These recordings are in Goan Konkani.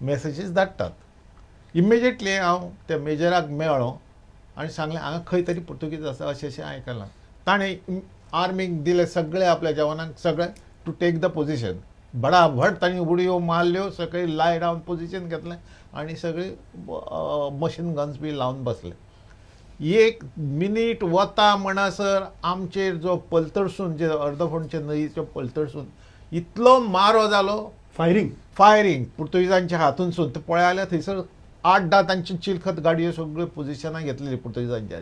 मॅसेजीस धाडटात. इमिजिएटली हांव त्या मेजराक मेळ्ळो आनी सांगलें हांगा खंय तरी पुर्तुगीज आसा अशें अशें आयकलां. ताणें आर्मीक दिले सगळे आपल्या जवानांक सगळे टू टेक the position. भडाभड तांणी उडयो मारल्यो, सगळे लाय डावन पोजिशन घेतलें आनी सगळे मशीन गन्स बी लावन बसले. एक मिनीट वता म्हणसर आमचेर जो पलतडसून जे अर्दफोंडचे न्हंयेच्या पलतडसून इतलो मारो जालो, फायरींग फायरींग पुर्तुगीजांच्या हातूनसून. ते पळय जाल्यार थंयसर 8-10 तांची चिलखत गाडयो सगळ्यो पोजिशनां घेतलेली पुर्तुगीजांच्या.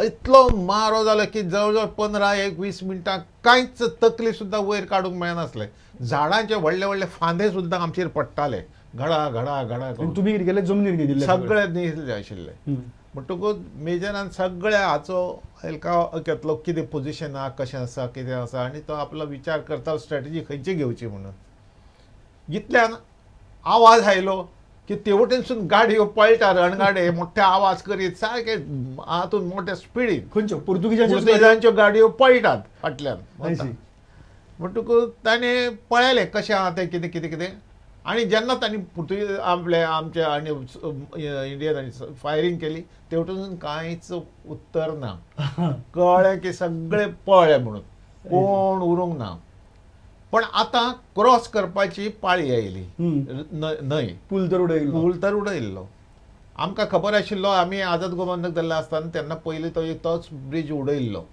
इतलो मारो जालो की जवळ जवळ 15-20 मिनटां कांयच तकली सुद्दां वयर काडूंक मेळनासलें. झाडांचे व्हडले व्हडले फांदे सुद्दां आमचेर पडटाले, घडा घडा घडा. तुमी कितें केलें? जमनीर न्हिदिल्ले, सगळे न्हिदिल्ले आशिल्ले. म्हणटकूच मेजरान सगळ्या हाचो हेल्का घेतलो, कितें पोजिशन आहा, कशें आसा, कितें आसा, आनी तो आपलो विचार करता स्ट्रॅटेजी खंयची घेवची म्हणून. इतल्यान आवाज आयलो की तेवटेनसून गाडयो पळटा, रणगाडे मोठे आवाज करीत सारके हातून मोठ्या स्पिडीन. खंयच्यो? पुर्तुगीजांच्यो गाडयो पळटात फाटल्यान. म्हणटकूच ताणें पळयलें कशें आहा तें, कितें कितें कितें. आनी जेन्ना तांणी पुर्तुगीज आपले आमचे आनी इंडियन फायरींग केली तेवटेनसून कांयच उत्तर ना. कळ्ळें की सगळे पळ्ळे म्हणून, कोण उरूंक ना. पण आतां क्रॉस करपाची पाळी आयली न्हय, पूल तर उडयल्लो, पूल तर उडयल्लो. आमकां खबर आशिल्लो, आमी आझाद गोमंतक जाल्ले आसतना तेन्ना पयलीं तो एक तोच ब्रीज उडयल्लो.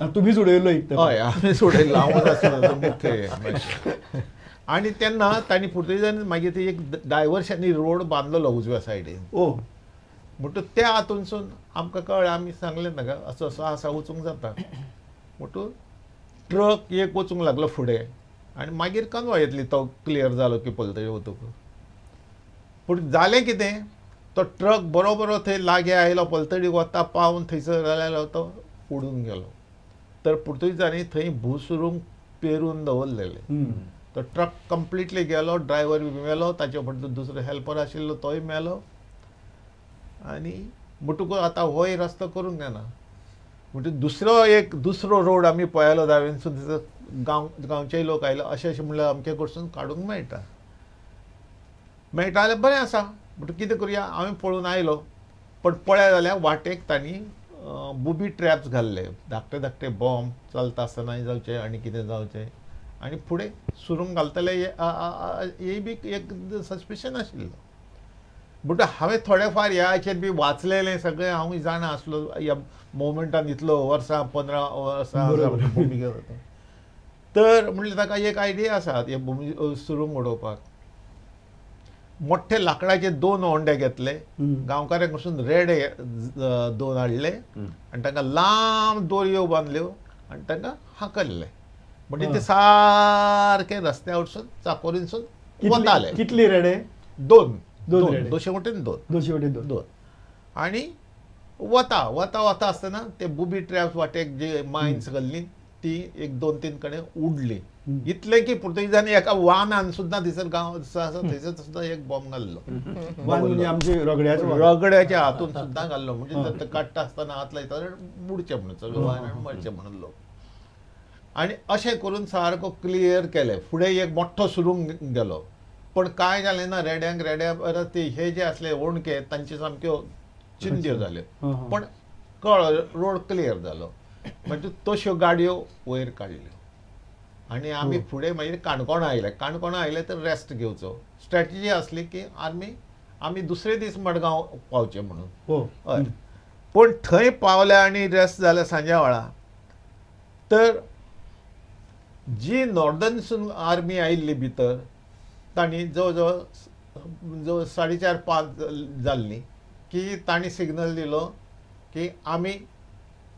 तुमीच उडयल्लो? हय, आमीच उडयल्लो, हांवूच आसलो मुख्य. आनी तेन्ना तांणी पुर्तुगीजांनी मागीर ती एक डायवर्शनी रोड बांदलेलो उजव्या सायडीन. ओ म्हणटकूच त्या हातूनसून आमकां कळ्ळें, आमी सांगलें ताका असो असो आसा वचूंक जाता. म्हणटकूच ट्रक एक वचूंक लागलो फुडें आनी मागीर कन्वॉय येतली, तो क्लियर जालो की पलतडी वतकूच. पूण जालें कितें, तो ट्रक बरोबर थंय लागीं आयलो, पलतडी वता पावन थंयसर जाल्यार तो उडून गेलो. तर पुर्तुगीजांनी थंय भूसुरूंग पेरून दवरलेले. तो ट्रक कंप्लिटली गेलो, ड्रायव्हर बी मेलो, ताचे फाटलो दुसरो हेल्पर आशिल्लो तोय मेलो. आनी म्हणटकूच आतां होय रस्तो करूंक जायना. म्हणजे दुसरो एक दुसरो रोड आमी पळयलो दावेनसून, थंयसर गांवचे लोक आयले, अशें अशें म्हणल्यार अमके कडसून काडूंक मेळटा, मेळटा जाल्यार बरें आसा. म्हणटकूच कितें करुया, हांवें पळोवन आयलो. पण पळय जाल्यार वाटेक तांणी बुबी ट्रॅप्स घाल्ले, धाकटे धाकटे बॉम्ब चलता आसतना जावचे आनी कितें जावचें, आनी फुडें सुरूंग घालतले हे बी एक सस्पिशन आशिल्लो. म्हणटकूच हांवें थोडे फार ह्या हाचेर बी वाचलेलें सगळें, हांवूय जाणा आसलो ह्या मुवमेंटान इतलो वर्सां 15 वर्सां भुमिका जाता. तर म्हणलें ताका एक आयडिया आसा हे भुमी सुरूंग उडोवपाक. मोठे लाकडाचे 2 ओंडे घेतले, गांवकाऱ्यां कडसून रेडे 2 हाडले आनी तांकां लांब दोरयो बांदल्यो आनी तांकां हाकल्ले. म्हणजे ते सारके रस्त्या वटसून चाकोरीनसून वताले. कितले रेडे? 2, 2, दोनशे वटेन 2, दोनशे वटेन 2, 2. आनी वता वता वता आसतना ते बुबी ट्रॅप्स वाटेक जे मायन्स घाल्ली ती 1, 2, 3 कडेन उडली. इतलें की पुर्तुगीजांनी एका वानान सुद्दां थंयसर गांव आसा थंयसर सुद्दां एक बॉम्ब घाल्लो. म्हणजे रगड्याच्या हातून सुद्दां घाल्लो. म्हणजे काडटा आसतना हात लायता बुडचें म्हणून सगळें वान आनी मरचें म्हणून लोक. आनी अशें करून सारको क्लियर केलें. फुडें एक मोठो सुरूंग गेलो, पण कांय जालें ना. रेड्यांक रेड्या परत ते हे जे आसले ओणके तांचे सामक्यो चिंद्यो जाल्यो, पण कळ्ळो रोड क्लियर जालो. म्हणजे तश्यो गाडयो वयर काडल्यो आनी आमी फुडें मागीर काणकोणा आयले. काणकोणा आयले तर रेस्ट घेवचो स्ट्रॅटेजी आसली की आमी दुसरे दीस मडगांव पावचे म्हणून. हय, पूण थंय पावले आनी रेस्ट जाले सांज्या वेळा. तर जी नॉर्दर्नसून आर्मी आयिल्ली भितर, तांणी जवळ जवळ जवळ 4:30-5 जाल्ली की तांणी सिग्नल दिलो की आमी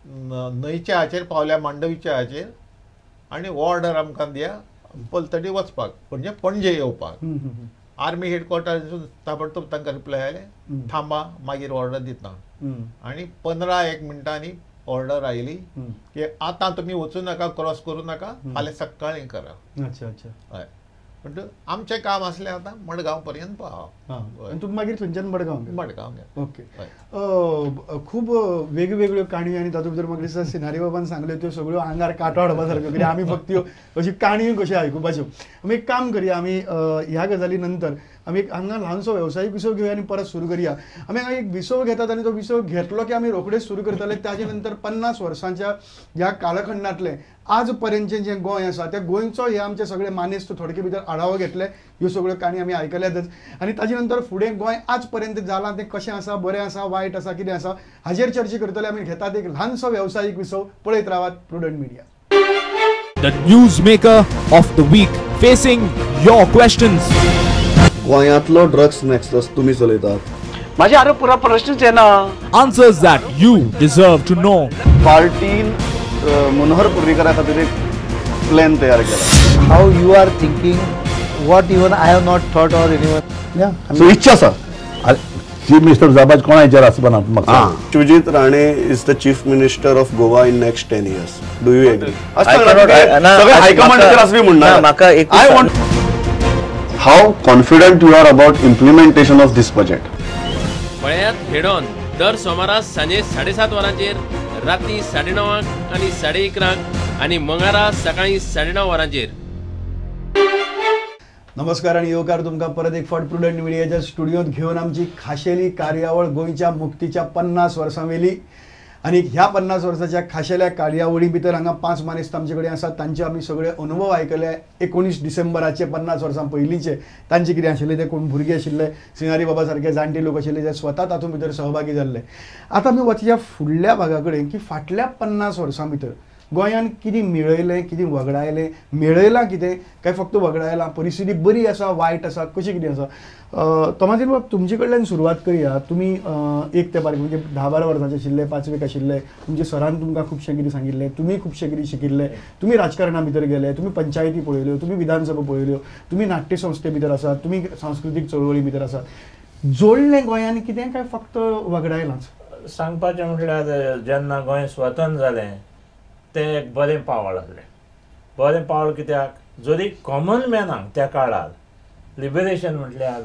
न्हंयच्या हाचेर पावल्या, मांडवीच्या हाचेर, आनी ऑर्डर आमकां दिया पलतडी वचपाक, म्हणजे पणजे येवपाक. आर्मी हेडक्वॉर्टरसून ताबडतोब तांकां रिप्लाय आयले, थांबा मागीर ऑर्डर दिता. आनी 15-1 मिनटांनी ऑर्डर आयली की आतां तुमी वचूं नाका, क्रॉस करूं नाका, फाल्यां सकाळीं करा. अच्छा अच्छा. हय, म्हणटकच आमचें काम आसलें आतां मडगांव पर्यंत पावप. आनी तुमी मागीर थंयच्यान मडगांव? मडगांव. ओके. खूब वेगवेगळ्यो काणयो आनी तातूंत भितर म्हाका दिसता सिनारी बाबान सांगल्यो त्यो सगळ्यो आंगार कांटो हाडपा सारक्यो, कित्याक आमी फक्त त्यो अशी काणयो कश्यो आयकुपाच्यो. आमी एक काम करया, आमी ह्या गजाली नंतर आमी एक हांगा ल्हानसो वेवसायीक विसव घेवया आनी परत सुरू करया. आमी हांगा एक विसव घेतात आनी तो विसव घेतलो की आमी रोखडेच सुरू करतले. ताजे नंतर 50 वर्सांच्या ह्या कालखंडांतलें आज पर्यंतचें जें गोंय आसा त्या गोंयचो हे आमचे सगळे मानेस्त थोडके भितर आढावो घेतले, ह्यो सगळ्यो काणी आमी आयकल्यातच. आनी ताजे नंतर फुडें गोंय आज पर्यंत जालां तें कशें आसा, बरें आसा, वायट आसा, कितें आसा हाजेर चर्चा करतले. आमी घेतात एक ल्हानसो वेवसायीक विसव. पळयत रावात Prudent Media. The newsmaker of the week, facing your questions. गोंयांतलो ड्रग्स नॅक्सस तुमी चलयतात? माझे आरोप पुरा प्रश्नच येना. Answers that you deserve to know. पार्टीन Manohar पर्रीकरा खातीर एक प्लॅन तयार केला. How you are thinking what even I have not thought or anyone. So इच्छा आसा चीफ मिनिस्टर जावपाची कोणाचेर आसपा ना. Vishwajit Rane is the chief minister of Goa in next 10 years. Do you agree? हायकमांडाचेर आसपी म्हणना म्हाका. I want how confident you are about implementation of this budget. पळयात हेडॉन दर सोमारा सांजे 7:30 वरांचेर, राती 9:30 आनी 11:30 आनी मंगळारा सकाळी 9:30 वरांचेर. नमस्कार आनी येवकार तुमकां परत एक फावट प्रुडंट मिडियाच्या स्टुडियोंत घेवन आमची खाशेली कार्यावळ गोंयच्या मुक्तीच्या 50 वर्सां वेली. आनी ह्या 50 वर्साच्या खाशेल्या कार्यावळी भितर हांगा 5 मानेस्त आमचे कडेन आसात. तांचे आमी सगळे अनुभव आयकले. 19 डिसेंबराचे 50 वर्सां पयलींचे तांचे कितें आशिल्ले, ते कोण भुरगे आशिल्ले, सिनारी बाबा सारके जाणटे लोक आशिल्ले जे स्वता तातूंत भितर सहभागी जाल्ले. आतां आमी वचया फुडल्या भागा कडेन की फाटल्या 50 वर्सां भितर गोंयान कितें मेळयलें, कितें वगडायलें, मेळयलां कितें काय फक्त वगडायलां, परिस्थिती बरी आसा, वायट आसा, कशी कितें आसा. तोमाजीन बाब, तुमचे कडल्यान सुरवात करया. तुमी एक तेंपार म्हणजे 10-12 वर्सांचे आशिल्ले, 5वेक आशिल्ले, तुमच्या सरान तुमकां खुबशें कितें सांगिल्लें, तुमी खुबशें कितें शिकिल्ले, तुमी राजकारणा भितर गेले, तुमी पंचायती पळयल्यो, तुमी विधानसभा पळयल्यो, तुमी नाट्यसंस्थे भितर आसात, तुमी सांस्कृतीक चळवळी भितर आसात. जोडलें गोंयान कितें काय फक्त वगडायलांच? सांगपाचें म्हटल्यार जेन्ना गोंय स्वतंत्र जालें तें एक बरें पावल आसलें. बरें पावल कित्याक, जरी कॉमन मॅनाक त्या काळार लिबरेशन म्हटल्यार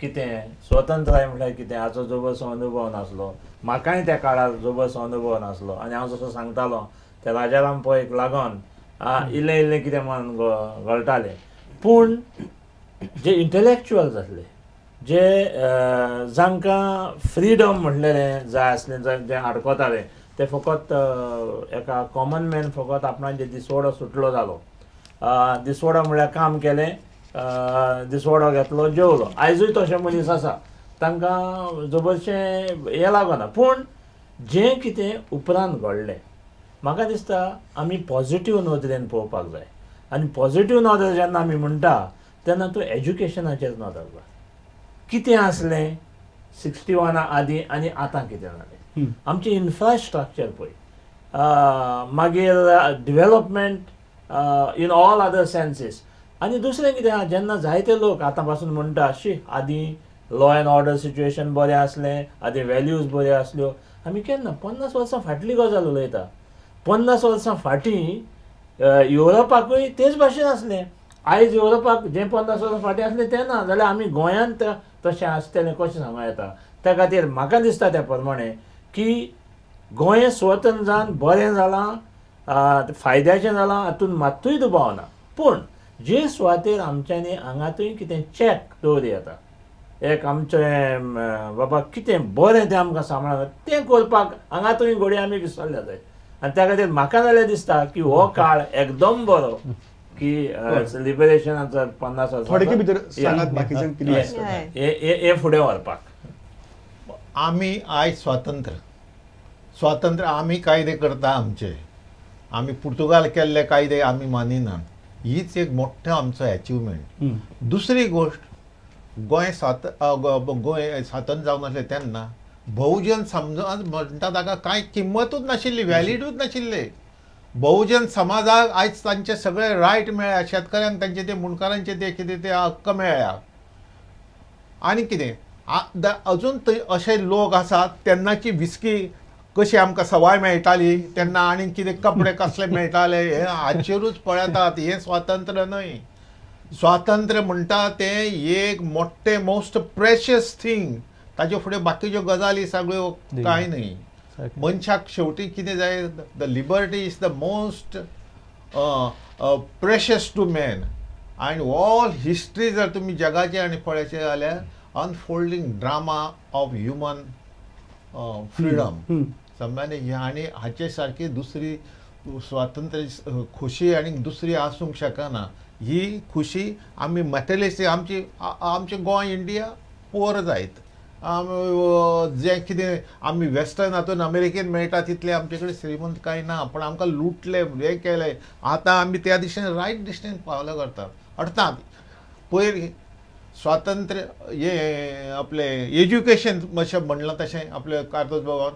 कितें, स्वतंत्राय म्हटल्यार कितें हाचो जबरसो अनुभव नासलो. म्हाकाय त्या काळार जबरसो अनुभव नासलो आनी हांव जसो सांगतालो त्या राजाराम पयक लागून इल्लें इल्लें कितें मन गळटालें. पूण जे इंटलेक्चुअल्स आसले, जे जांकां फ्रिडम म्हटलेलें जाय आसलें, जे आडकताले ते फकत एका कॉमन मॅन फकत आपणाचे दिसवडो सुटलो जालो. दिसवडो म्हळ्यार काम केलें, दिसवडो घेतलो, जेवलो. आयजूय तशे मनीस आसा, तांकां जबरशें हें लागना. पूण जें कितें उपरांत घडलें म्हाका दिसता आमी पॉझिटीव नदरेन पळोवपाक जाय. आनी पॉझिटीव नदर जेन्ना आमी म्हणटा तेन्ना तूं एज्युकेशनाचेर नदर घाल. कितें आसलें 61 आदीं आनी आतां कितें जालें, आमचें इन्फ्रास्ट्रक्चर पळय, मागीर development in all other senses. आनी दुसरें कितें आहा, जेन्ना जायते लोक आतां पासून म्हणटा शी आदीं लॉ एंड ऑर्डर सिच्युएशन बरें आसलें, आदीं व्हॅल्यूज बऱ्यो आसल्यो. आमी केन्ना 50 वर्सां फाटली गजाल उलयता. 50 वर्सां फाटीं युरोपाकूय तेच भाशेन आसलें. आयज युरोपाक जें 50 वर्सां फाटीं आसलें तें ना जाल्यार आमी गोंयांत तशें आसतलें कशें सांगूं येता. त्या खातीर म्हाका दिसता त्या प्रमाणे की गोंय स्वतंत्र जावन बरें जालां, फायद्याचें जालां, हातूंत मात्तूय दुबाव ना. पूण जे सुवातेर आमच्यांनी हांगातूय कितें चॅक दवरूं येता, एक आमचें बाबा कितें बरें तें आमकां सांबाळून तें करपाक हांगातूय घडये आमी विसरल्या जायत. आनी त्या खातीर म्हाका जाल्यार दिसता की हो काळ एकदम बरो की लिबरेशनाचो 50 वर्सां थोडके भितर सांगात बाकीच्यांक कितें हें फुडें व्हरपाक. आमी आयज स्वातंत्र्य स्वातंत्र्य आमी कायदे करता आमचे, आमी पुर्तुगाल केल्ले कायदे आमी मानिनात. हीच एक मोठो आमचो एचिवमेंट. दुसरी गोश्ट, गोंय गोंय स्वातंत्र्य जावन आसलें तेन्ना बहुजन समाज म्हणटा ताका कांय किंमतूच नाशिल्ली, व्हॅलिडूच नाशिल्ले. बहुजन समाजाक आयज तांचे सगळे रायट मेळ्ळ्या, शेतकऱ्यांक तांचे ते मुंडकारांचे ते कितें ते हक्क मेळ्ळ्या. आनी कितें अजून थंय अशे लोक आसात तेन्नाची विस्की कशी आमकां सवाय मेळटाली तेन्ना, आनी कितें कपडे कसले मेळटाले, हे हाचेरूच पळयतात. हें स्वातंत्र्य न्हय. स्वातंत्र्य म्हणटा तें एक मोठें मोस्ट प्रेशियस थींग. ताजे फुडें बाकीच्यो गजाली सगळ्यो कांय न्ही. मनशाक शेवटी कितें जाय, the liberty is the most precious to man. आनी ऑल हिस्ट्री जर तुमी जगाची आनी पळयशे जाल्यार unfolding drama of human freedom समजा न्ही. आनी हाचे सारकी दुसरी स्वातंत्र्य खोशी आनी दुसरी आसूंक शकना. ही खुशी आमी मटेरियलिस्टीक आमची आमचे गोंय इंडिया पुअर जायत, जें कितें आमी वेस्टर्न हातून अमेरिकेन मेळटा तितलें आमचे कडेन श्रीमंत कांय ना, पूण आमकां लुटले हें केलें. आतां आमी त्या दिशेन रायट दिशेन पावलो करतात. अर्थात पयर स्वातंत्र्य हें आपलें एज्युकेशन मातशें म्हणलां तशें आपल्या कार्दोज बाबान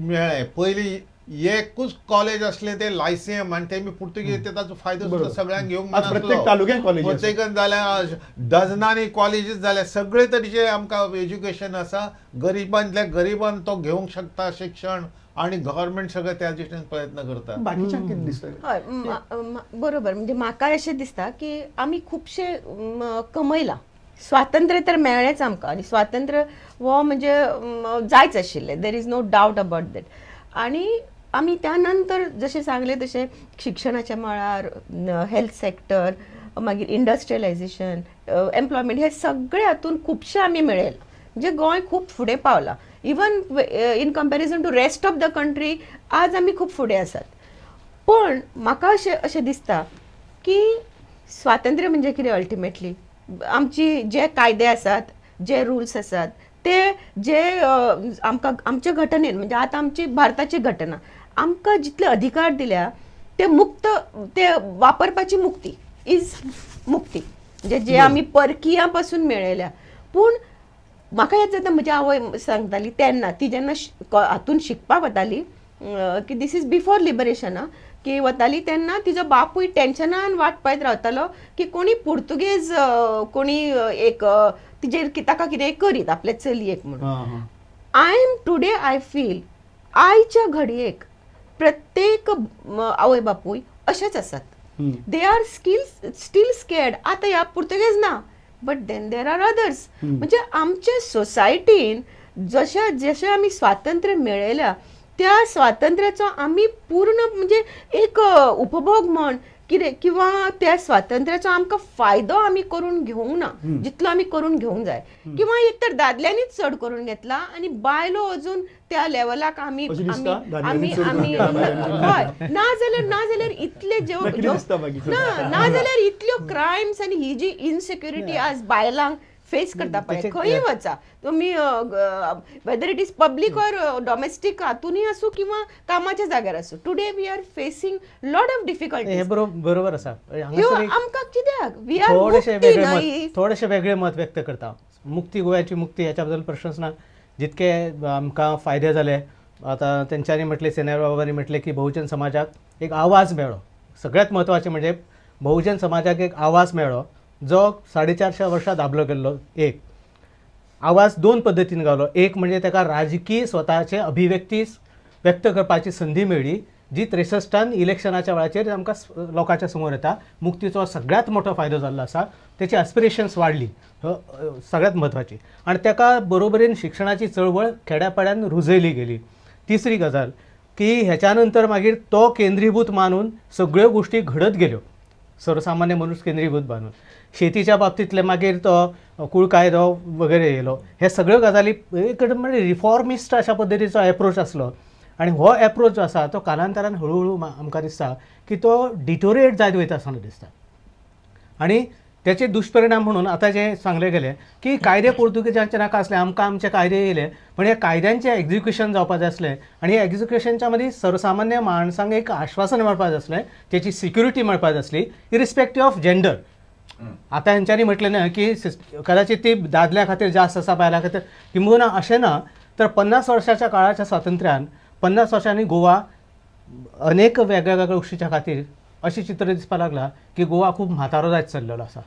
मेळ्ळें. पयलीं एकूच कॉलेज आसलें तें लायसियम, आनी तेमी पुर्तुगेज ते ताचो फायदो सुद्दां सगळ्यांक घेवंक प्रत्येक तालुक्यांत कॉलेज प्रत्येकान जाल्यार डजनांनी कॉलेजीस जाल्या, सगळे तरेचे आमकां एज्युकेशन आसा. गरिबांतल्या गरिबान तो घेवंक शकता शिक्षण, आनी गव्हर्मेंट सगळें त्या दिशेन प्रयत्न करता. बाकीच्यांक कितें दिसता? हय बरोबर. म्हणजे म्हाका अशें दिसता की आमी खुबशें कमयलां. स्वातंत्र्य तर मेळ्ळेंच आमकां, आनी स्वातंत्र्य हो म्हणजे जायच आशिल्लें, there is no doubt about that. आनी आमी त्या नंतर जशें सांगलें तशें शिक्षणाच्या मळार, हेल्थ सेक्टर, मागीर इंडस्ट्रियलायझेशन, एम्प्लॉयमेंट, हे सगळे हातून खुबशें आमी मेळयलां. म्हणजे गोंय खूब फुडें पावलां, even in comparison to rest of the country आज आमी खूब फुडें आसात. पण म्हाका अशें अशें दिसता की स्वातंत्र्य म्हणजे कितें, अल्टिमेटली आमची जे कायदे आसात, जे रुल्स आसात, ते जे आमकां आमच्या घटनेन, म्हणजे आतां आमची भारताची घटना आमकां जितले अधिकार दिल्या ते मुक्त, ते वापरपाची मुक्ती is मुक्ती, म्हणजे जे आमी परकिया पासून मेळयल्या. पूण म्हाका याद जाता म्हजी आवय सांगताली तेन्ना, ती जेन्ना हातून शिकपाक वताली की this is before liberation आं, की वताली तेन्ना तिजो बापूय टेन्शनान वाट पळयत रावतालो की कोणी पुर्तुगेज कोणी एक तिजेर ताका कितें करीत आपल्या चलयेक म्हणून. I am today I feel आयच्या घडयेक प्रत्येक आवय बापूय अशेच आसात. They are still scared. आतां ह्या पुर्तुगेज ना, but then there are others. म्हणजे आमचे सोसायटीन जशें जशें आमी स्वातंत्र्य मेळयल्या त्या स्वातंत्र्याचो आमी पूर्ण म्हणजे एक उपभोग म्हण कितें, किंवा त्या स्वातंत्र्याचो आमकां फायदो आमी करून घेवंक ना जितलो आमी करून घेवंक जाय. किंवा एक तर दादल्यांनीच चड करून घेतला आनी बायलो अजून त्या लेवलाक आमी आमी आमी हय ना जाल्यार ना जाल्यार इतले ज्यो ना ना जाल्यार इतल्यो क्रायम्स आनी ही जी इनसेक्युरिटी आज बायलांक फेस करता पळय, खंय वचा तुमी, whether it is public or domestic हातूनय आसूं किंवा कामाच्या जाग्यार आसूं, today we are facing lot of difficulties. हे बरोबर आसा. आमकां कित्याक we are मुक्ती, थोडेशे वेगळे मत व्यक्त करता. मुक्ती, गोव्याची मुक्ती ह्याच्या बद्दल प्रश्नच ना. जितके आमकां फायदे जाले, आतां तेंच्यांनी म्हटलें, सेनेर बाबांनी म्हटलें की बहुजन समाजाक एक आवाज मेळ्ळो. सगळ्यात म्हत्वाचें म्हणजे बहुजन समाजाक एक आवाज मेळ्ळो जो 450 वर्सां दाबलो गेल्लो. एक आवाज दोन पद्दतीन गावलो. एक म्हणजे ताका राजकीय स्वताचे अभिव्यक्ती व्यक्त करपाची संदी मेळ्ळी, जी 63 इलेक्शनाच्या वेळाचेर आमकां लोकांच्या समोर येता. मुक्तीचो सगळ्यात मोठो फायदो जाल्लो आसा, तेची एस्पिरेशन्स वाडली सगळ्यात म्हत्वाची, आनी ताका बरोबरीन शिक्षणाची चळवळ खेड्यापाड्यान रुजयली गेली. तिसरी गजाल की ह्याच्या नंतर मागीर तो केंद्रीभूत मानून सगळ्यो गोश्टी घडत गेल्यो, सर्वसामान्य मनीस केंद्रीभूत बांदून. शेतीच्या बाबतींतले मागीर तो कूळ कायदो वगैरे येयलो. हे सगळ्यो गजाली एक म्हणजे रिफॉर्मिस्ट अशा पद्दतीचो एप्रोच आसलो, आनी हो एप्रोच जो आसा तो कालांतरान हळू हळू आमकां दिसता की तो डिटोरिएट जायत वयता आसतना दिसता. आनी त्याचे दुष्परिणाम म्हणून आतां जे सांगले गेले की कायदे पोर्तुगेजांचे नाका आसले, आमकां आमचे कायदे येयले, पण ह्या कायद्यांचें एक्झिक्युशन जावपाक जाय आसलें, आनी ह्या एक्झिक्युशनच्या मदीं सर्वसामान्य माणसांक एक आश्वासन मेळपाक जाय आसलें, तेची सिक्युरिटी मेळपाक जाय आसली, इरिस्पेक्टीव ऑफ जेंडर. आतां हेंच्यांनी म्हटलें ना की कदाचित ती दादल्या खातीर जास्त आसा, बायलां खातीर, किंबहुना अशें ना. तर 50 वर्साच्या काळाच्या स्वातंत्र्यान 50 वर्सांनी गोवा अनेक वेगळ्या वेगळ्या गोश्टीच्या खातीर अशें चित्र दिसपाक लागलां की गोवा खूब म्हातारो जायत चल्लेलो आसा.